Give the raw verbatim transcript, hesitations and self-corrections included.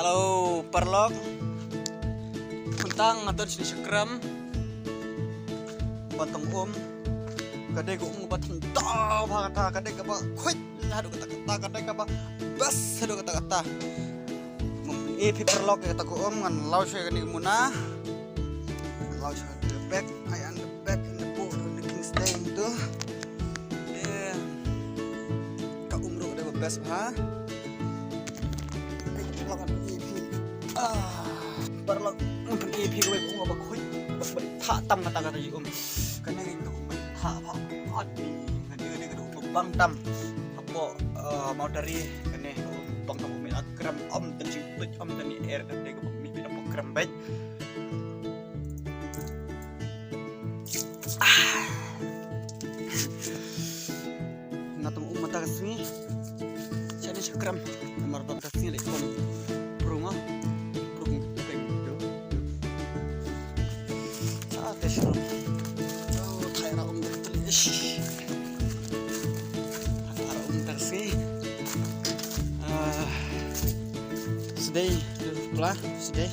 Hello paralok. Mynta nga don shane sha krem ban tang um. Ka dei ka um ba tang daw bha kata, ka dei kaba khuid haduh katta katta, ka dei kaba best haduh katta katta. Ngam pyni phi paralok ïa kata ka um, ngan law sha kane ka muna. Ngan law sha ka bag, ai an bag in the boat, looking stay tu. Eh, ka um ruh ka dei ba best bha. Ai, paralok, ngan pyni phi. Ah, paralok, ngan pyni phi kawei ka um ba khuid, ba khuid. Thah tam kata kata ïa um. Kane ka um ba thah bha. Ati, kane ka dei ka um ba bang tam. Hapoh, eh, Mawtari, kane ka um ba bang tam, um ïa krem, um tang jingtuid, um tang ïa er, kane ka um ïa krem beit. Ah. Nga tang um mynta ka sngi. Shane sha krem. Namar ba mynta ka sngi leh kum prung ah. Prung peng tu. Ah, te sha. Oh, thai ra um mynta ka sngi. Ish. Thai ra um mynta ka sngi. Ah. Sedei, pla, sedei.